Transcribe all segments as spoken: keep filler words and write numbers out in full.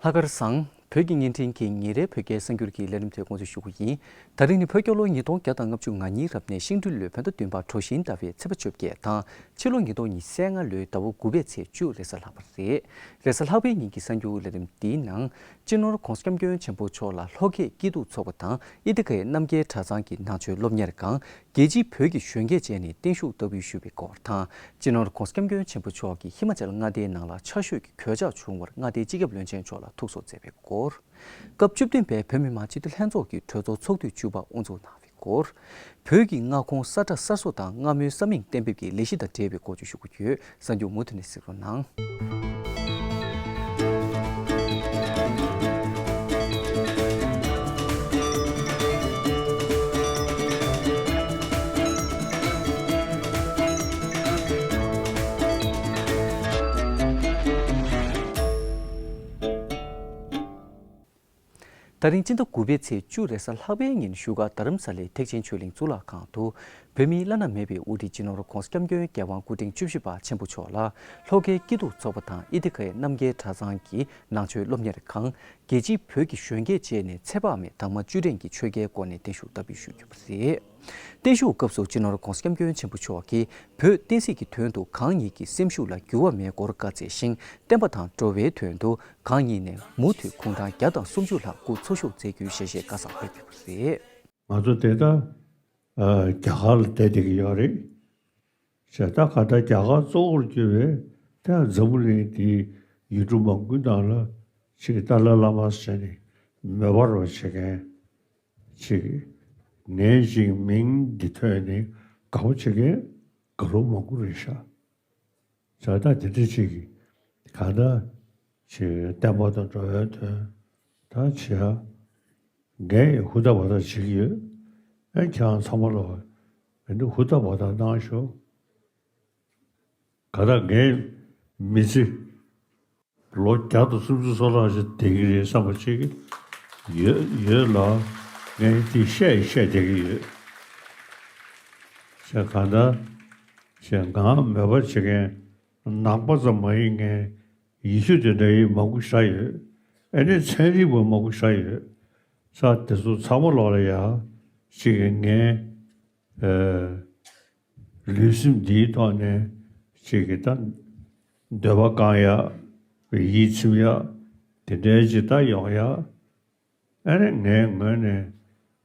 ལྷག་དཀར་བཟང་། བོད་ཀྱི་བརྙན་འཕྲིན་གྱི་ཉིན་རེའི་བོད་སྐད་གསར་འགྱུར་གྱི་ལས་རིམ་དེ་དགོངས་ཚུལ་ཞུ་གི་ཡིན། ད་རིང་ནི་བོད་རྒྱལ་ལོ་ཉིས་སྟོང་བརྒྱ་དང་ལྔ་བཅུ་ང་གཉིས་རབ་གནས་ཤིང་སྦྲུལ་ལོའི་བོད་ཟླ་བདུན་པ་གྲོ་བཞིན་ཟླ་བའི་ཚེས་པ་བཅོ་བརྒྱད་དང་ཕྱི་ལོ་ཉིས་སྟོང་ཉི་ཤུ་རྩ་ལྔ་ལོའི་ཟླ་བ་དགུ་པའི་ཚེས་བཅུ་རེས་གཟའ་ལྷག་པ་རེད། རེས་གཟའ་ལྷག་པའི་ཉིན་གྱི་གསར་འགྱུར་ལས་རིམ་འདིའི་ནང་། སྤྱི་ནོར་༧གོང་ས་༧སྐྱབས་མགོན་ཆེན་པོ་མཆོག་ལ་ལྷོ་ཁའི་སྐྱིད་སྡུག་ཚོགས་པ་དང་ཨི་ཐི་ཁའི་རྣམ་རྒྱལ་གྲྭ་ཚང་གི་ནང་ཆོས་སློབ་གཉེར་ཁང་། རྒྱལ་སྤྱིའི་བོད་ཀྱི་གཞོན་སྐྱེས་བཅས་ནས་བརྟན་བཞུགས་བསྟར་འབུལ་ཞུས་པའི་སྐོར་དང་། སྤྱི་ནོར་༧གོང་ས་༧སྐྱབས་མགོན་ཆེན་པོ་མཆོག་གིས་ཧི་མ་ཅལ་མངའ་སྡེའི་ནང་ལ་ཆར་ཞོད་ཀྱི་གོད་ཆག་བྱུང་བར་མངའ་སྡེའི་སྤྱི་ཁྱབ་བློན་ཆེན་མཆོག་ལ་ཐུགས་གསོ་མཛད་པའི་སྐོར། སྐབས་བཅུ་བདུན་པའི་བོད་མི་མང་སྤྱི་འཐུས་ལྷན་ཚོགས་ཀྱི་གྲོས་ཚོགས་ཚོགས་དུས་བཅུ་པ་དབུ་འཛུགས་གནང་བའི་སྐོར། བོད་ཀྱི་མངའ་ཁོངས་ས་ཁྲ་གསར་བཟོ་དང་མངའ་མོའི་ས་མིང་གཏན་འབེབས་ཀྱི་ལས་གཞི་དང་འབྲེལ་བའི་སྐོར་བཅས་ཞུ་རྒྱུ་ཡོད། གསར་འགྱུར་མུ་མཐུད་ནས་གཟིགས་རོགས་གནང་། ད་རིང་སྤྱི་ཟླ་དགུ་པའི་ཚེས་བཅུ་རེས་གཟའ་ལྷག་པའི་ཉིན་བཞུགས་སྒར་རྡ་རམ་ས་ལའི་ཐེག་ཆེན་ཆོས་གླིང་གཙུག་ལག་ཁང་དུ། བོད་མིའི་བླ་ན་མེད་པའི་དབུ་ཁྲིད་སྤྱི་ནོར་༧གོང་ས་༧སྐྱབས་མགོན་རྒྱལ་དབང་སྐུ་ཕྲེང་བཅུ་བཞི་པ་ཆེན་པོ་མཆོག་ལ་ལྷོ་ཁའི་སྐྱིད་སྡུག་ཚོགས་པ་དང་ཨི་ཐི་ཁའི་རྣམ་རྒྱལ་གྲྭ་ཚང་གི་ནང་ཆོས་སློབ་གཉེར་ཁང་། རྒྱལ་སྤྱིའི་བོད་ཀྱི་གཞོན་སྐྱེས་བཅས་ནས་ཚེ་དཔག་མེད་དྭངས་མ་བཅུད་ལྡན་གྱི་ཆོས་སྐལ་སྐོར་ནས་བརྟན་བཞུགས་བསྟར་འབུལ་ཞུས་ཡོད་པ་རེད། བརྟན་བཞུགས་སྐབས་སུ་སྤྱི་ནོར་༧གོང་ས་༧སྐྱབས་མགོན་ཆེན་པོ་མཆོག་གིས་བོད་བསྟན་སྲིད་ཀྱི་དོན་དུ་གང་ཉིད་ཀྱི་སེམས་ཤུགས་ལ་འགྱུར་བ་མེད་སྐོར་བཀའ་སྩལ་ཞིང་། བསྟན་པ་དང་འགྲོ་བའི་དོན་དུ་གང་ཉིད་ནས་མུ་མཐུད་གུང་ཐང་བརྒྱ་དང་སུམ་ཅུ་ལྷག་སྐུ་འཚོ་བཞུགས་མཛད་རྒྱུའི་ཞལ་བཞེས་བཀའ་བཟང་ཕེབས་ཡོད་པ་རེད། ང་ཚོ་དེ་ལྟར་རྒྱ་གར་ལ་བསྡད་བསྡད་ཀྱི་ཡོད་རེད། བྱས་ད་ག་ད་རྒྱ་གར་གཙོ་བོར་གྱུར་པའི་ད་འཛམ་བུ་གླིང་འདིའི་ཡུལ་གྲུ་མང་པོའི་ནང་ལ་ཅིག་ཏཱ་ལའི་བླ་མ་ཟེར་ནས་མེ་འབར་བ་བྱེད་མཁན་ཅིག་ངས་ཅིག་མིང་འདི་ཐོས་ནས་དགའ་པོ་བྱེད་མཁན་དགའ་ལོ་མང་པོ་རེད་ཤག་བྱས་ད་དེ་འདྲ་ཅིག་ག་ད་ཅིག་བསྟན་པ་དང་འགྲོ་བའི་དོན་ད་བྱེད་ཡ། ངས་ཧུར་ཐག་འབད་ཐག་བྱེད་ཀྱི་ཡོད། ཨེ་ཁྱེད་རང་ཚང་མ་ལ་ཨེ་འདི་ཧུར་ཐག་འབད་ཐག་གནང་ཤོག་ག་ད་ངའི་མི་ཚེ་ལོ་བརྒྱ་དང་སུམ་ཅུ་སོ་ལྔ་ཞིག་བསྡད་ཀྱི་རེད་བསམ་པ་ཅིག་ཡོད་ཡོད་ལ། ངས་འདི་བཤད་བཤད་བསྡད་ཀྱི་ཡོད། ཞེས་གང་ལྟར་ཞེས་ང་མོས་པ་བྱེད་མཁན་ནང་པ་ཙམ་མ་ཡིན་མཁན་ཡེ་ཤུ་དེ་འདྲ་ཡི་མང་པོ་ཞེ་དྲག་ཡོད། ཨ་ནི་ཚན་རིག་པ་མང་པོ་ཞེ་དྲག་ཡོད། ས་དེ་ཚོ་ཚང་མ་ལོག་ལ་ཡ་ཅིག་ངའི་ཨ་ལུས་སེམས་འདིའི་ཐོག་ནས་ཅིག་གི་ད་འདོད་པ་བསྐང་ཡ་ཡིད་ཚིམ་ཡ་དེ་འདྲའི་ཅིག་ད་ཡོང་ཡ། ཨ་ནི་ངའི་ངོས་ནས་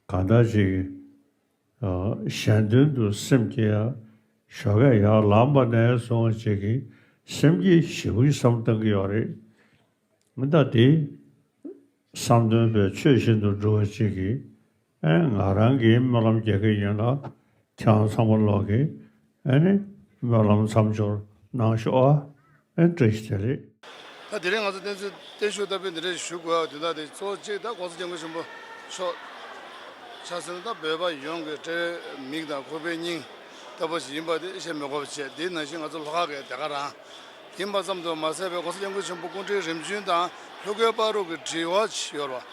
གང་ལྟར་ཅིག་གཞན་དོན་དུ་སེམས་བསྐྱེད་ཡ་ཞོགས་ཀས་ཡར་ལངས་པ་ནས་བཟུང་ཅིག་གི་སེམས་བསྐྱེད་ཞེ་པོ་ཞིག་བསམ་བཏང་གི་ཡོད་རེད། ད་དེ་བསམ་དོན་པའི་ཆོས་བཞིན་དུ་འགྲུབ་པ་ཅིག་གིས་ཨེ་ང་རང་གིས་སྨོན་ལམ་རྒྱག་གི་ཡིན་ལ། ཁྱེད་རང་ཚང་མ་ལོག་གིས་ཨེ་ནི་སྨོན་ལམ་མཚམས་སྦྱོར་གནང་ཤོག་ཨ། ཨེ་བཀྲ་ཤིས་བདེ་ལེགས། ད་དེ་རིང་ང་ཚོ་བསྟན་བཅོས་བརྟན་བཞུགས་བསྟར་སྤེལ་འདི་འདྲ་ཞུ་དགོས་པ་དོན་དག་དེ་གཙོ་བོ་གཅིག་ད་༧གོང་ས་༧སྐྱབས་མགོན་ཆེན་པོ་མཆོག་ཆ་ཟེར་ན་ད་བོད་པ་ཡོངས་ཀྱི་དཔྲལ་བའི་མིག་དང་ཁོག་པའི་སྙིང་ལྟ་བུ་ཞིག་ཡིན་པ་དེ་བཤད་མི་དགོས་པ་བྱས། དེ་ནང་བཞིན་ང་ཚོ་ལྷོ་ཁ་གི་དེ་ག་རང་ཡིན་པ་ཙམ་དུ་མ་ཟད་པའི་༧གོང་ས་༧སྐྱབས་མགོན་ཆེན་པོ་སྐུ་ཕྲེང་རིམ་བྱོན་དང་ལྷོ་ཁའི་བར་དུ་གི་འབྲེལ་བ་ཅིག་ཡོད་རེད་བ།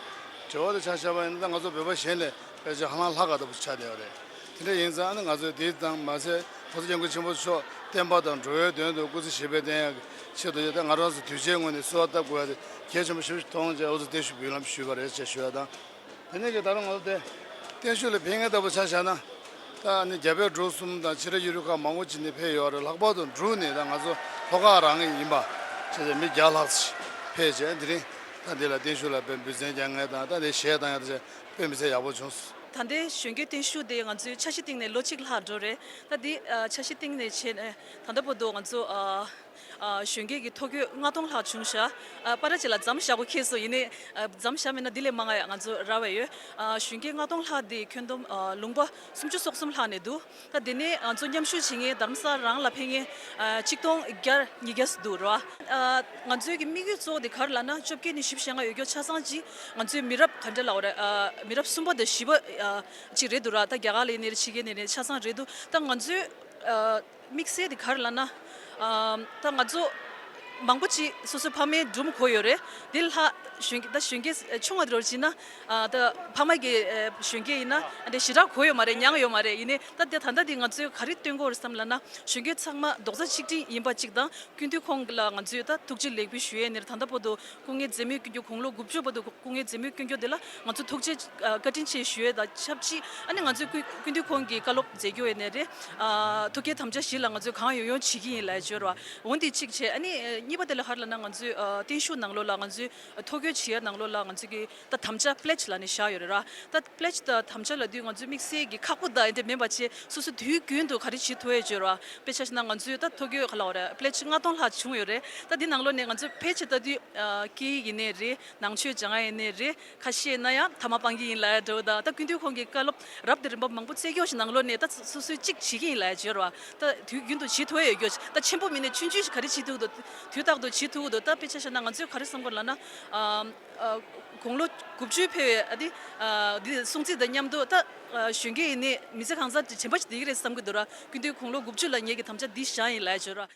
འབྲེལ་བ་དེ་ཆ་བཞག་པ་ཡིན་ན་ད་ང་ཚོ་བོད་པ་གཞན་ལས་ཕལ་ཆེར་ཧ་ལམ་ལྷག་དཀར་ལྟ་བུ་ཆགས་བསྡད་ཡོད་རེད། དེ་འདྲ་ཡིན་ཙང་ཨ་ནི་ང་ཚོས་དེ་དང་མ་ཟད་༧གོང་ས་༧སྐྱབས་མགོན་ཆེན་པོ་མཆོག་བསྟན་པ་དང་འགྲོ་བའི་དོན་དུ་སྐུ་ཚེ་ཞིག་པའི་བརྟན་ཡག་གི་ཆེད་དུ་ཡོད། ད་ང་རང་ཚོ་གདུལ་བྱའི་ངོས་ནས་གསོལ་བ་བཏབ་དགོས་ཡ་དེ་གལ་ཆེན་པོ་ཞེ་པོ་ཞིག་མཐོང་བྱས་འུ་ཚོ་བརྟན་བཞུགས་འབུལ་ལམ་ཞུས་པ་རེད་ཅེས་ཞུ་ཡ་དང་། དེ་ནས་ཀྱི་ད་རུང་ང་ཚོ་དེ་བརྟན་བཞུགས་ལ་ཕེབས་མཁན་ལྟ་བུ་ཆ་བཞག་ན། ད་ཨ་ནི་རྒྱ་བལ་འབྲུག་གསུམ་དང་ཕྱི་རྒྱལ་ཡུལ་གྲུ་ཁག་མང་པོ་ཅིག་ནས་ཕེབས་ཡོད་རེད། ལྷག་པར་དུ་འབྲུག་ནས་ད་ང་ཚོ་ལྷོ་ཁ་རང་ཡིན་པ་བྱས་ཙང་མི་བརྒྱ་ལྷག་ཅིག་ཕེབས་བྱས་དེ་རིང་ད་འདི་ལ་བརྟན་བཞུགས་ལ་དཔེ་འབུལ་ཚན་རྒྱག་མཁན་དང་ད་དེ་གཞས་བཏང་ཡ་དེ་བྱས་དཔེ་མི་སྲིད་ཡག་པོ་བྱུང་སོང་། ད་ལྟའི་གཞོན་སྐྱེས་བརྟན་བཞུགས་དེ་ང་ཚོའི་འཆར་གཞི་སྟེང་ནས་ལོ་གཅིག་ལྷག་འགྲོ་རེད། ད་འདི་ཨ་འཆར་གཞི་སྟེང་ནས་བྱས་ནས་ད་ལྟ་བར་དུ་ང་ཚོ་ཨ་ཨ་གཞོན་སྐྱེས་ཀྱི་ཐོ་འགོད་ལྔ་སྟོང་ལྷག་བྱུང་ཤག་ཨ་པ་ར་ཅིག་ལ་མཚམས་བཞག་དགོས་ཁེལ་སོང་། ཡིན་ནའི་ཨ་མཚམས་བཞག་མེད་ན་འདི་ལས་མང་ང་ང་ཚོ་རག་པ་ཡོད། ཨ་གཞོན་སྐྱེས་ལྔ་སྟོང་ལྷག་དེ་ཁྱོན་བསྡོམས་ཨ་ལུང་པ་སུམ་ཅུ་སོ་གསུམ་ལྷག་ནས་འདུག་ད་དེ་ནས་ང་ཚོ་མཉམ་ཞུགས་བྱེད་མཁན་རྡ་རམ་ས་ལ་རང་ལ་ཕེབས་མཁན་ཨ་ཆིག་སྟོང་བརྒྱ་ཉིས་བརྒྱ་ཙམ་འདུག་ར། ཨ་ང་ཚོའི་གི་དམིགས་ཡུལ་གཙོ་བོ་དེ་ག་རེ་ལབ་ན་བཅོ་བརྒྱད་ནས་བཞི་བཅུ་ཞེ་ལྔ་ཡོད་རྒྱུ་ཆ་ཚང་གཅིག་ང་ཚོའི་མི་རབས་ག་འདྲ་ལབ་དགོས་རེད། ཨ་མི་རབས་གསུམ་པ་དང་བཞི་པ་ཨ་གཅིག་རེད་འདུག་ར། ད་རྒྱ་གར་ལ་ཡིན་ནའི་རེད། ཕྱི་རྒྱལ་ནས་རེད། ཆ་ཚང་རེད་འདུག་ད་ང་ཚོའི་ཨ་དམིགས་བསལ་དེ་ག་རེ་ལབ་ན་ཨ་ད་ང་ཚོ་མང་པོ་ཅིག་སོ་སོའི་ཕ་མའི་སྒྲུང་གོ་ཡོད་རེད། དེ་ལྷག་གཞོན་ད་གཞོན་སྐྱེས་ཆུང་བ་དེ་རོ་བྱིན་ན་ད་ཕ་མ་གི་གཞོན་སྐྱེས་ཡིན་ན་འདི་ཞེ་དྲག་གོ་ཡོད་མ་རེད། མྱངས་ཡོད་མ་རེད། ཡིན་ནའི་ད་དེ་ད་ལྟ་འདི་ང་ཚོས་ག་རེ་སྟོན་གོ་རེད་བསམ་ལབ་ན། གཞོན་སྐྱེས་ཚང་མ་རྡོག་རྩ་གཅིག་སྒྲིལ་ཡིན་པ་གཅིག་དང་། སྐུ་མདུན་ཁོང་ལ་ང་ཚོས་ད་ཐུགས་རྗེ་ལེགས་འབུལ་ཞུ་ཡས་ནི་རེད། ད་ལྟ་བར་དུ་སྐུ་ངལ་འཛེམས་མེད་སྐྱོན་རྒྱུ་དགུང་ལོ་དགུ་བཅུ་བར་དུ་སྐུ་ངལ་འཛེམས་མེད་སྐྱོན་རྒྱུ་དེ་ལ་ང་ཚོ་ཐུགས་རྗེ་བཀའ་དྲིན་ཆེ་ཞུ་ཡས་དང་ཆབས་ཅིག་ཨ་ནི་ང་ཚོས་སྐུ་སྐུ་མདུན་ཁོང་གི་བཀའ་སློབ་མཛད་རྒྱུ་ཡིན་ནི་རེད། ཐུགས་བསྐྱེད་དམ་བཅའ་བཞི་ལ་ང་ཚོས་གང་ཡོང་ཡོང་བྱེད་ཀྱི་ཡིན་ལབ་བརྗོད་རོགས། འོན་ཏེ་གཅིག་བྱས། ཨ་ནི་གཉིས་པ་དེ་ལ་ཧར་ལ་ན་ང་ཚོས་བརྟན་བཞུགས་ནང་ལོགས་ལ་ང་ཚོས་ཐོ་འགོད་བྱེད་ཡ་ནང་ལོགས་ལ་ང་ཚོས་ཀྱི་ད་དམ་བཅའ་pledge་ལ་ནི་བཞག་ཡོད་རེད་ར། ད་pledge་དང་དམ་བཅའ་ལབ་དུས་ང་ཚོའི་དམིགས་བསལ་གྱི་ཁག་པོ་དང་འདི་མིན་པ་བྱས་སོ་སོ་དུས་རྒྱུན་དུ་ག་རེ་བྱེད་ཐུབ་ཡས་བརྗོད་ར། དཔེ་ཆ་བཞག་ན་ང་ཚོས་ད་ཐོ་འགོད་ག་ལ་བ་རེད། pledge་ལྔ་སྟོང་ལྷག་བྱུང་ཡོད་རེད། ད་འདི་ནང་ལོགས་ནས་ང་ཚོས་ཕལ་ཆེར་ལྟ་དུས་སྐད་ཡིག་ཡིན་ནའི་རེད། ནང་ཆོས་སྦྱང་ཡ་ཡིན་ནའི་རེད། ཁ་ཤས་ན་ཡང་ཐ་མག་སྤང་གི་ཡིན་ལབ་ཡ་འདྲ་བོ་དང་། ད་སྐུ་མདུན་ཁོང་གི་བཀའ་སློབ་རབ་དང་རིམ་པ་མང་པོ་བཙལ་གྱི་ཡོད་ཞིག་ནང་ལོགས་ནས་ད་སོ་སོས་གཅིག་བྱེད་ཀྱི་ཡིན་ལབ་ཡ་བརྗོད་ར། ད་དུས་རྒྱུན་དུ་བྱེད་ཐུབ་ཡ་ཡོད་རྒྱུ་ད་ཆེན་པོ་མིན་ནའི་ཆུང་ཆུང་ཞིག་ག་རེ་བྱེད་ཐུབ་ཀྱི་འདུག་དུས་རྟག་ཏུ་བྱེད་ཐུབ་ཀྱི་འདུག་ད་དཔེ་ཆ་བཞག་ན་ང་ཚོས་ག་རེ་བསམ་གྱི་ལབ་ན། ཨ་ཨ་དགུང་ལོ་དགུ་བཅུ་ཕེབས་པའི་ཨ་དེ་ཨ་དེ་སྲུང་བརྩི་དང་མཉམ་དུ་ད་ཨ་གཞོན་སྐྱེས་ཡིན་ནའི་མི་ཚེ་གང་ཚར་དྲན་པ་ཞིག་བསྡད་ཀྱི་རེད་བསམ་གྱི་འདུག་ར། སྐུ་མདུན་དགུང་ལོ་དགུ་བཅུ་ལ་ངེད་ཀྱི་དམ་བཅའ་འདི་བཞག་ཡིན་ལབ་བརྗོད་ར།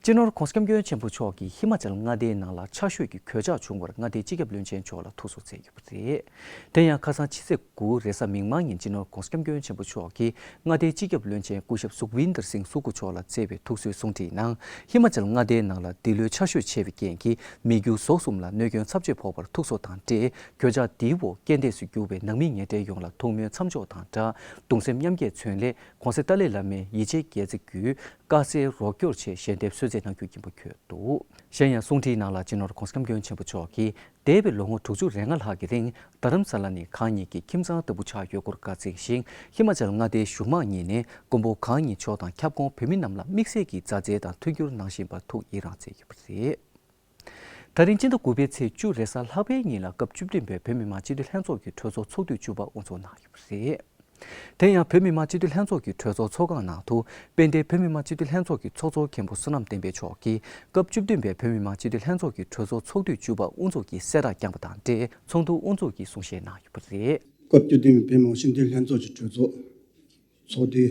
སྤྱི་ནོར་༸གོང་ས་༸སྐྱབས་མགོན་ཆེན་པོ་མཆོག་གིས་ཧི་མ་ཅལ་མངའ་སྡེའི་ནང་ལ་ཆར་ཞོད་ཀྱི་གོད་ཆག་བྱུང་བར་མངའ་སྡེའི་སྤྱི་ཁྱབ་བློན་ཆེན་མཆོག་ལ་ཐུགས་གསོ་སྩལ་ཡོད་པ་རེད། དེ་ཡང་ཁ་སང་ཕྱི་ཚེས་དགུ་རེས་གཟའ་མིག་དམར་ཉིན་སྤྱི་ནོར་༸གོང་ས་༸སྐྱབས་མགོན་ཆེན་པོ་མཆོག་གིས་མངའ་སྡེའི་སྤྱི་ཁྱབ་བློན་ཆེན་སྐུ་ཞབས་སུག་བིན་དར་སིང་སུ་ཀུ་མཆོག་ལ་བསྩལ་བའི་ཐུགས་གསོའི་གསུང་འཕྲིན་ནང་། ཧི་མ་ཅལ་མངའ་སྡེའི་ནང་ལ་འདི་ལོའི་ཆར་ཞོད་ཆེ་བའི་རྐྱེན་གྱིས་མི་རྒྱུ་ཟོག་གསུམ་ལ་གནོད་སྐྱོན་ཚབས་ཆེ་ཕོག་པར་ཐུགས་གསོ་དང་འབྲེལ། གོད་ཆག་འདིའི་འོག་རྐྱེན་འདས་སུ་གྱུར་བའི་ནང་མི་ཉེ་འབྲེལ་ཡོངས་ལ་ཐུགས་སྨོན་མཚམས་འཇོག་དང་སྦྲགས། གདུང་སེམས་མཉམ་སྐྱེད་མཚོན་སླད། ྋགོང་ས་ཏཱ་ལའི་བླ་མའི་ཡིད་ཆེས་རྒྱལ་མཚན་བརྒྱུད་དཀར་གསལ་རོགས་སྐྱོར་ཆེད་ཞལ་འདེབས་གསོལ་ཚིགས་གནང་རྒྱུ་ཡིན་པ་འཁོད་འདུག་གཞན་ཡང་གསུང་འཕྲིན་ནང་ལ་སྤྱི་ནོར་༸གོང་ས་༸སྐྱབས་མགོན་ཆེན་པོ་མཆོག་གིས་འདས་པའི་ལོ་ངོ་དྲུག་ཅུ་རེ་ལྔ་ལྷག་གི་རིང་རྡ་རམ་ས་ལ་ནི་གང་ཉིད་ཀྱི་ཁྱིམ་ཚང་ལྟ་བུ་ཆགས་ཡོད་སྐོར་བཀའ་གཙིགས་ཤིང་། ཧི་མ་ཅལ་མངའ་སྡེའི་གཞུང་མང་གཉིས་ནས་མགོན་པོ་གང་ཉིད་མཆོག་དང་ཁྱབ་ཁོངས་བོད་མི་རྣམས་ལ་དམིགས་བསལ་གྱི་མཛའ་བརྩེ་དང་མཐུན་འགྱུར་གནང་བཞིན་པར་ཐུགས་ཡི་རངས་མཛད་ཡོད་པ་རེད། ད་རིང་སྤྱི་ཟླ་དགུ་པའི་ཚེས་བཅུ་རེས་གཟའ་ལྷག་པའི་ཉིན་ལ་སྐབས་བཅུ་བདུན་པའི་བོད་མི་མང་སྤྱི་འཐུས་ལྷན་ཚོགས་ཀྱི་གྲོས་ཚོགས་ཚོགས་དུས་བཅུ་པ་དབུ་འཛུགས་གནང་ཡོད་པ་རེད། དེ་ཡང་བོད་མི་མང་སྤྱི་འཐུས་ལྷན་ཚོགས་ཀྱི་གྲོས་ཚོགས་ཚོགས་ཁང་ནང་དུ་དཔལ་ལྡན་བོད་མི་མང་སྤྱི་འཐུས་ལྷན་ཚོགས་ཀྱི་ཚོགས་གཙོ་མཁན་པོ་བསོད་ནམས་བསྟན་འཕེལ་མཆོག་གིས་སྐབས་བཅུ་བདུན་པའི་བོད་མི་མང་སྤྱི་འཐུས་ལྷན་ཚོགས་ཀྱི་གྲོས་ཚོགས་ཚོགས་དུས་བཅུ་པ་དབུ་འཛུགས་ཀྱི་གསལ་བསྒྲགས་བསྐྱངས་པ་དང་འབྲེལ་ཚོགས་འདུ་དབུ་འཛུགས་ཀྱི་གསུང་བཤད་གནང་ཡོད་པ་རེད། སྐབས་བཅུ་བདུན་པའི་བོད་མི་མང་སྤྱི་འཐུས་ལྷན་ཚོགས་ཀྱི་གྲོས་ཚོགས་ཚོགས་དུས་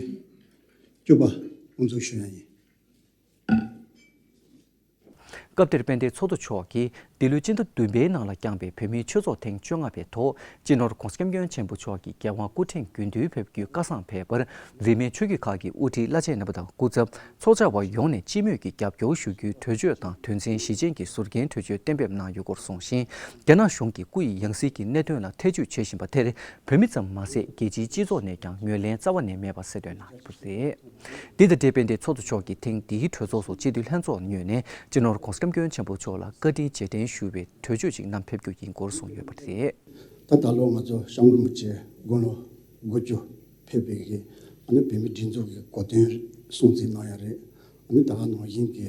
བཅུ་པ་དབུ་འཛུགས་ཞུ་ཡ་ཡིན། སྐབས་དེར་དཔལ་ལྡན་ཚོགས་གཙོ་མཆོག་གིས་འདི་ལོའི་སྤྱི་ཟླ་བདུན་པའི་ནང་ལ་བསྐྱངས་པའི་བོད་མིའི་ཆོས་ཚོགས་ཐེངས་བཅོ་ལྔ་པའི་ཐོག་སྤྱི་ནོར་༸གོང་ས་༸སྐྱབས་མགོན་ཆེན་པོ་མཆོག་གིས་རྒྱལ་དབང་སྐུ་ཕྲེང་དགུ་བདུན་ཕེབས་རྒྱུའི་བཀའ་བཟང་ཕེབས་པར་རིས་མེད་ཆོས་བརྒྱུད་ཁག་གི་དབུ་ཁྲིད་བླ་ཆེན་རྣམ་པ་དང་སྐུ་ཚབ་ཚོགས་བཅར་བ་ཡོངས་ནས་སྤྱི་མོས་ཀྱིས་རྒྱབ་སྐྱོར་ཞུ་རྒྱུའི་གྲོས་ཆོད་དང་དོན་ཚན་བཞི་ཅན་གྱི་ཟུར་འགན་གྲོས་ཆོད་གཏན་འབེབས་གནང་ཡོད་སྐོར་གསུངས་ཤིང་། རྒྱ་ནག་གཞུང་གིས་སྐུ་ཡི་ཡང་སྲིད་ཀྱི་གནད་དོན་ལ་ཐེ་བྱུས་བྱེད་བཞིན་པ་དེར་བོད་མི་ཙམ་མ་ཟད་རྒྱལ་སྤྱིའི་སྤྱི་ཚོགས་ནས་ཀྱང་ངོས་ལེན་རྩ་བ་ནས་མེད་པ་གསལ་སྟོན་གནང་ཡོད་པ་རེད། འདི་དང་འབྲེལ་དཔལ་ལྡན་ཚོགས་གཙོ་མཆོག་གིས་ཐེངས་འདིའི་གྲོས་ཚོགས་སུ་སྤྱི་འཐུས་ལྷན་ཚོགས་ངོས་ནས་སྤྱི་ནོར་༸གོང་ས་༸སྐྱབས་མགོན་ཆེན་པོ་མཆོག་ལ་བཀའ་དྲིན་རྗེས་དྲན་ཞུ་བའི་གྲོས་ཆོད་ཅིག་བསྣམས་ཕེབས་རྒྱུ་ཡིན་སྐོར་གསུངས་ཡོད་པ་རེད། ད་ད་ལོ་ང་ཚོ་སྐྱབས་མགོན་རིན་པོ་ཆེ་དགུང་ལོ་དགུ་བཅུ་ཕེབས་པའི་གི་ཨ་ནི་བོད་མིའི་སྒྲིག་འཛུགས་ཀྱི་གོ་སྟོན་སྲུང་བརྩི་གནང་ཡ་རེད། ཨ་ནི་ད་ག་ནང་བཞིན་གྱི་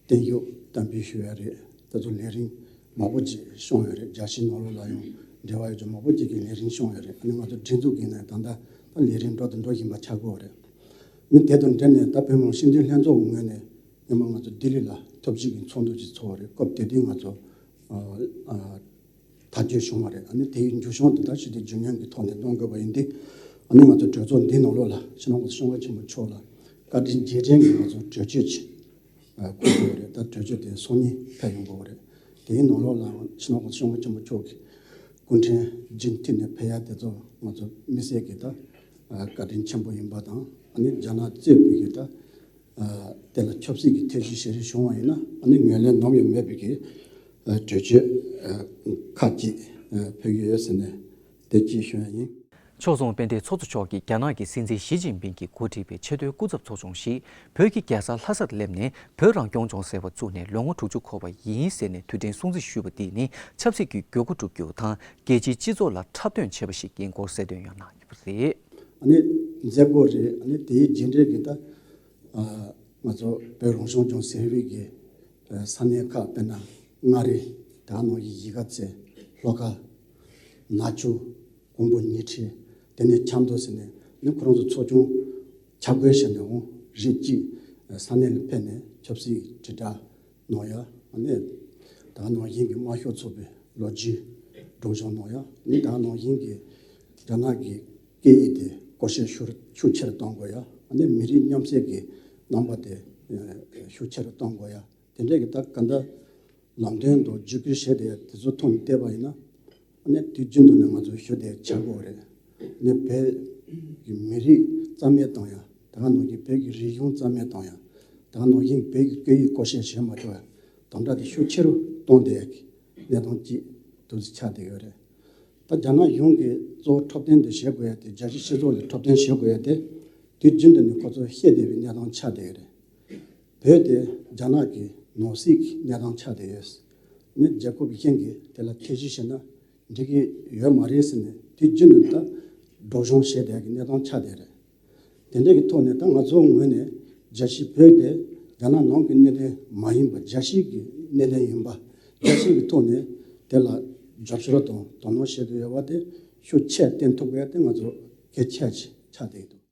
བརྟན་བཞུགས་དམ་འབུལ་ཞུ་ཡ་རེད། ད་ཚོ་ལས་རིམ་མང་པོ་ཅིག་བྱུང་ཡོད་རེད། རྒྱལ་སྤྱིའི་ནང་ལོགས་ལ་ཡང་འབྲེལ་བ་ཡོད་ཀྱི་མང་པོ་ཅིག་གི་ལས་རིམ་བྱུང་ཡོད་རེད། ཨ་ནི་ང་ཚོ་སྒྲིག་འཛུགས་ཀྱི་ནས་ད་ལྟ་ད་ལས་རིམ་འགྲོ་དང་འགྲོ་བཞིན་པ་ཆགས་ཀྱི་ཡོད་རེད། ཨ་ནི་དེ་དང་འབྲེལ་ནས་ད་བོད་མི་མང་སྤྱི་འཐུས་ལྷན་ཚོགས་ངོས་ནས་སྔོན་མ་ང་ཚོ་ལྡི་ལི་ལ་ཐབས་ཇུས་ཀྱི་ཚོགས་འདུ་ཅིག་ཚོགས་པ་རེད། སྐབས་དེ་དུས་ང་ཚོ་ཨ་ཐག་གཅོད་བྱུང་བ་རེད། ཨ་ནི་དེའི་མཇུག་སྐྱོང་དེ་ད་ཞུ་དེ་རྒྱུན་ལྡན་གྱི་ཐོག་ནས་གནང་དགོས་པ་ཡིན་ཏེ། ཨ་ནི་ང་ཚོ་གྲོས་ཚོགས་འདིའི་ནང་ལོགས་ལ་སྤྱི་ནོར་༸གོང་ས་༸སྐྱབས་མགོན་ཆེན་པོ་མཆོག་ལ་བཀའ་དྲིན་རྗེས་དྲན་གྱི་ང་ཚོ་གྲོས་ཆོད་ཅིག་ཨ་བསྐུར་དགོས་པ་རེད། ད་གྲོས་ཆོད་དེ་སང་ཉིན་ཕེབས་ཡོང་དགོས་པ་རེད། དེའི་ནང་ལོགས་ལ་སྤྱི་ནོར་༸གོང་ས་༸སྐྱབས་མགོན་ཆེན་པོ་མཆོག་གི་སྐུ་ཕྲེང་རྒྱུན་མཐུད་ནས་ཕེབས་ཡ་དེ་ཚོ་ང་ཚོ་དམིགས་བསལ་གྱི་ད་ཨ་བཀའ་དྲིན་ཆེན་པོ་ཡིན་པ་དང་། ཨ་ནི་རྒྱ་ནག་གཙོས་པའི་གི་ད་ཨ་དེ་ལ་ཆབ་སྲིད་ཀྱི་ཐེ་བྱུས་བྱེད་རིགས་བྱུང་བ་ཡིན་ན། ཨ་ནི་ངོས་ལེན་ནམ་ཡང་མེད་པའི་གི་ཨ་གྲོས་ཆོད་ཨ་ཁག་ཅིག་ཨ་ཕེབས་ཀྱི་ཡོད་ཟེར་ནས་དེ་གཅིག་ཞུ་ཡ་ཡིན། ཕྱོགས་མཚུངས་དཔལ་ལྡན་ཚོགས་གཙོ་མཆོག་གིས་རྒྱ་ནག་གི་སྲིད་འཛིན་ཞི་ཅིན་ཕིང་གིས་འགོ་ཁྲིད་པའི་ཆེས་མཐོའི་སྐུ་ཚབ་ཚོགས་ཆུང་ཞིག་བོད་ཀྱི་རྒྱལ་ས་ལྷ་སར་སླེབས་ནས་བོད་རང་སྐྱོང་ལྗོངས་ཟེར་བ་བཙུགས་ནས་ལོ་ངོ་དྲུག་ཅུ་འཁོར་བ་ཡིན་ཟེར་ནས་དུས་དྲན་སྲུང་བརྩི་ཞུས་པ་འདི་ནི་ཆབ་སྲིད་ཀྱི་བརྒྱུད་སྐུ་སྒྲུབ་རྒྱུ་དང་། རྒྱལ་སྤྱིའི་སྤྱི་ཚོགས་ལ་འཁྲབ་སྟོན་བྱས་པ་ཞིག་ཡིན་སྐོར་གསལ་སྟོན་ཡང་གནང་ཡོད་པ་རེད། ཨ་ནི་མཛད་སྒོ་རེད། ཨ་ནི་དེའི་རྗེས་འབྲེལ་གྱི་ད་ཨ་ང་ཚོ་བོད་རང་སྐྱོང་ལྗོངས་ཟེར་བའི་གི་ཨ་ས་གནས་ཁག་དཔེར་ན་མངའ་རིས། ད་ནང་བཞིན་གཞིས་ཀ་རྩེ། ལྷོ་ཁ། ནག་ཆུ། ཀོང་པོ་ཉིང་ཁྲི། དེ་ནས་ཆབ་མདོ་ཟེར་ནས་ནི་ཁོ་རང་ཚོ་ཚོགས་ཆུང་ཆ་བགོས་བྱས་ནས་འོང་རིགས་གཅིག་ས་གནས་ལ་ཕེབས་ནས་ཆབ་སྲིད་དྲིལ་བསྒྲགས་གནང་ཡ། ཨ་ནི་ད་ནང་བཞིན་གྱི་དམར་ཤོག་ཚོགས་པའི་ལོ་རྒྱུས་སྒྲོག་སྦྱང་གནང་ཡ། ཨ་ནི་ད་ནང་བཞིན་གྱི་རྒྱ་ནག་གི་སྐད་ཡིག་དེ་སྐོར་ཤེས་ཤུགས་ཤུགས་ཆེ་རུ་གཏོང་དགོས་ཡ། ཨ་ནི་མི་རིགས་མཉམ་བསྲེས་ཀྱི་རྣམ་པ་དེ་ཤུགས་ཆེ་རུ་གཏོང་དགོས་ཡ། དེ་འདྲས་ཀྱི་ད་ག་འདྲ་ ལམ་སྟོན་དང་བརྒྱུད་སྐུལ་བྱས་ཏེ་དེ་ཚོ་ཐོག་ནས་བལྟས་པ་ཡིན་ན། ཨ་ནི་དུས་རྒྱུན་དུ་ནས་ང་ཚོ་ཞུ་བདེ་བྱ་དགོས་རེད། ཨ་ནི་བོད་ཀྱི་མི་རིགས་རྩ་མེད་གཏོང་ཡ། ད་ག་ནང་བཞིན་བོད་ཀྱི་རིག་གཞུང་རྩ་མེད་གཏོང་ཡ། ད་ག་ནང་བཞིན་བོད་ཀྱི་སྐད་ཡིག་སྐོར་བཤད་བྱེད་མ་ཐུབ་ཡ། དམ་དྲག་དེ་ཤུགས་ཆེ་རུ་གཏོང་བསྡད་ཡ་གི་གནས་སྟངས་ཅིག་ཏུ་ཆགས་བསྡད་ཡོད་རེད། ད་རྒྱ་ནག་གཞུང་གིས་གཙོ་བོ་འཁྲབ་སྟོན་དེ་བྱེད་དགོས་ཡ་དེ། རྒྱལ་སྤྱིའི་སྤྱི་ཚོགས་ལ་འཁྲབ་སྟོན་བྱེད་དགོས་ཡ་དེ། དུས་རྒྱུན་དུ་ནས་ཁོ་ཚོ་བཤད་བསྡད་པའི་གནས་སྟངས་ཆགས་བསྡད་ཡོད་རེད། བོད་དེ་རྒྱ་ནག་གི་ནང་སྲིད་ཀྱི་གནས་སྟངས་ཆགས་བསྡད་ཡོད། ནི་རྒྱལ་ཁབ་གཞན་གྱིས་དེ་ལ་ཐེ་བྱུས་བྱས་ན་འགྲིག་གི་ཡོད་མ་རེད་ཟེར་ནས་དུས་རྒྱུན་དུ་ད་སྒྲོག་སྦྱང་བྱས་བསྡད་ཀྱི་གནས་སྟངས་ཆགས་བསྡད་རེད། དེ་འདྲ་གི་ཐོག་ནས་ད་ང་ཚོའི་ངོས་ནས་རྒྱལ་སྤྱི་བོད་དེ་རྒྱ་ནག་ནང་གི་གནད་དོན་མ་ཡིན་པ། རྒྱལ་སྤྱི་གི་གནད་དོན་ཡིན་པ། རྒྱལ་སྤྱི་གི་ཐོག་ནས་དེ་ལ་རྒྱབ་སྐྱོར་དང་དོ་སྣང་བྱེད་དགོས་ཡོད་པ་དེ་ཤུགས་ཆེ་བསྟན་ཐུབ་དགོས་ཡ་དེ་ང་ཚོ་གལ་ཆེ་ཆགས་བསྡད་ཀྱི་འདུག།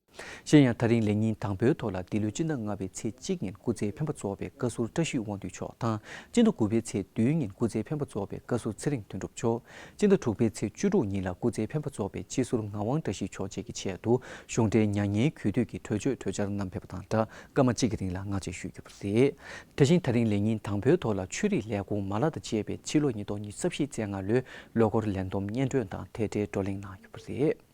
གཞན་ཡང་། ད་རིང་ལས་ཉིན་དང་པོའི་ཐོག་ལ་འདི་ལོའི་སྤྱི་ཟླ་ལྔ་པའི་ཚེས་གཅིག་ཉིན་སྐུ་ཚེ་འཕེན་པ་རྫོགས་པའི་བཀའ་ཟུར་བཀྲ་ཤིས་དབང་འདུས་མཆོག་དང་། སྤྱི་ཟླ་དགུ་པའི་ཚེས་བདུན་ཉིན་སྐུ་ཚེ་འཕེན་པ་རྫོགས་པའི་བཀའ་ཟུར་ཚེ་རིང་དོན་གྲུབ་མཆོག། སྤྱི་ཟླ་དྲུག་པའི་ཚེས་བཅུ་དྲུག་ཉིན་ལ་སྐུ་ཚེ་འཕེན་པ་རྫོགས་པའི་སྤྱི་ཟུར་ངག་དབང་བཀྲ་ཤིས་མཆོག་བཅས་ཀྱི་ཆེད་དུ་གཞུང་འབྲེལ་མྱ་ངན་གུས་འདུད་ཀྱི་གྲོས་ཆོད་གྲོས་འཆར་བསྣམས་ཕེབས་པ་དང་སྦྲགས། སྐར་མ་གཅིག་གི་རིང་ལ་ངག་བཅད་ཞུས་ཡོད་པ་རེད། དེ་བཞིན་ད་རིང་ལས་ཉིན་དང་པོའི་ཐོག་ལ་ཆོས་རིག་ལས་ཁུངས་མ་ལག་དང་བཅས་པས་ཕྱི་ལོ་ཉིས་སྟོང་ཉི་ཤུ་རྩ་བཞིའི་རྩིས་སྔ་ལོའི་ལོ་འཁོར་ལས་བསྡོམས་སྙན་སྒྲོན་དང་དེབ་ཕྲེང་བགྲོ་གླེང་གནང་ཡོད་པ་རེད།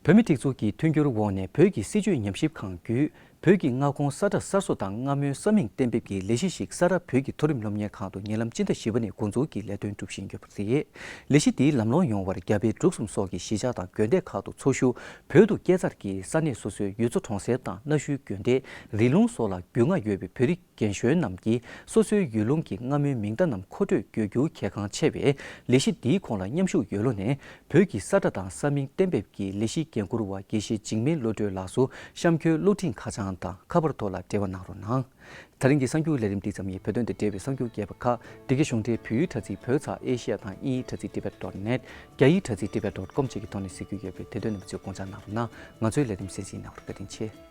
བོད་མིའི་སྒྲིག་འཛུགས་ཀྱི་མཐུན་འགྱུར་འོག་ནས་བོད་ཀྱི་སྲིད་བྱུས་ཉམས་ཞིབ་ཁང་བརྒྱུད། བོད་ཀྱི་མངའ་ཁོངས་ས་ཁྲ་གསར་བཟོ་དང་སྔ་མོའི་ས་མིང་གཏན་འབེབས་ཀྱི་ལས་གཞི་ཞིག་ས་རཱ་བོད་ཀྱི་མཐོ་རིམ་སློབ་གཉེར་ཁང་དུ་ཉེ་ལམ་སྤྱི་ཟླ་བཞི་པ་ནས་འགོ་འཛུགས་ཀྱིས་ལས་དོན་སྒྲུབ་བཞིན་ཡོད་པ་རེད། ལས་གཞི་འདིའི་ལམ་ལྷོང་ཡོང་བར་རྒྱ་བལ་འབྲུག་གསུམ་སོགས་ཀྱི་གཞིས་ཆགས་དང་དགོན་སྡེ་ཁག་ཏུ་འཚོ་བཞུགས་བོད་དུ་སྐྱེས་ཚར་གྱི་ས་གནས་སོ་སོའི་ཡུལ་གཙོ་གྲོང་གསེབ་དང་གནའ་ཤུལ་དགོན་སྡེ། རི་ལུང་སོགས་ལ་རྒྱུས་མངའ་ཡོད་པའི་བོད་རིགས་རྒན་གཞོན་རྣམས་ཀྱིས་སོ་སོའི་ཡུལ་ལུང་གི་སྔ་མོའི་མིང་བརྡ་རྣམས་མཁོ་སྤྲོད་བརྒྱུད་རྒྱུ་གལ་འགངས་ཆེ་བས། ལས་གཞི་འདིའི་ཁོངས་ལ་མཉམ་ཞུགས་ཡོད་ལུགས་ནས། བོད་ཀྱི་ས་ཁྲ་དང་ས་མིང་གཏན་འབེབས་ཀྱི་ལས་གཞིའི་འགན་འཁུར་བ་དགེ་བཤེས་འཇིགས་མེད་བློ་གྲོས་ལགས་སུ་གཤམ་འཁོད་གླུ་ཕྲན་ཁ་བྱང་དང་ཁ་པར་ཐོག་ལ་འབྲེལ་བ་གནང་རོགས་གནང་། ད་རིང་གི་གསར་འགྱུར་ལས་རིམ་འདི་ཙམ་ཡིན། བོད་དོན་དང་འབྲེལ་བའི་གསར་འགྱུར་རྒྱས་པ་ཁག་འདི་གའི་གཞུང་འབྲེལ་བོད་ཡིག་དྲ་ཚིགས་བོད་ཚགས་ཨེ་ཤི་ཡ་དང་དབྱིན་ཡིག་དྲ་ཚིགས་tibet dot net། རྒྱ་ཡིག་དྲ་ཚིགས་tibet dot com་བཅས་ཀྱི་ཐོག་ནས་གཟིགས་རྒྱུ་ཡོད་པས། དེ་དོན་རྣམ་པ་ཚོས་དགོངས་འཇགས་གནང་རོགས་གནང་། ང་ཚོའི་ལས་རིམ་གསན་གཟིགས་གནང་བར་བཀའ་དྲིན་ཆེ།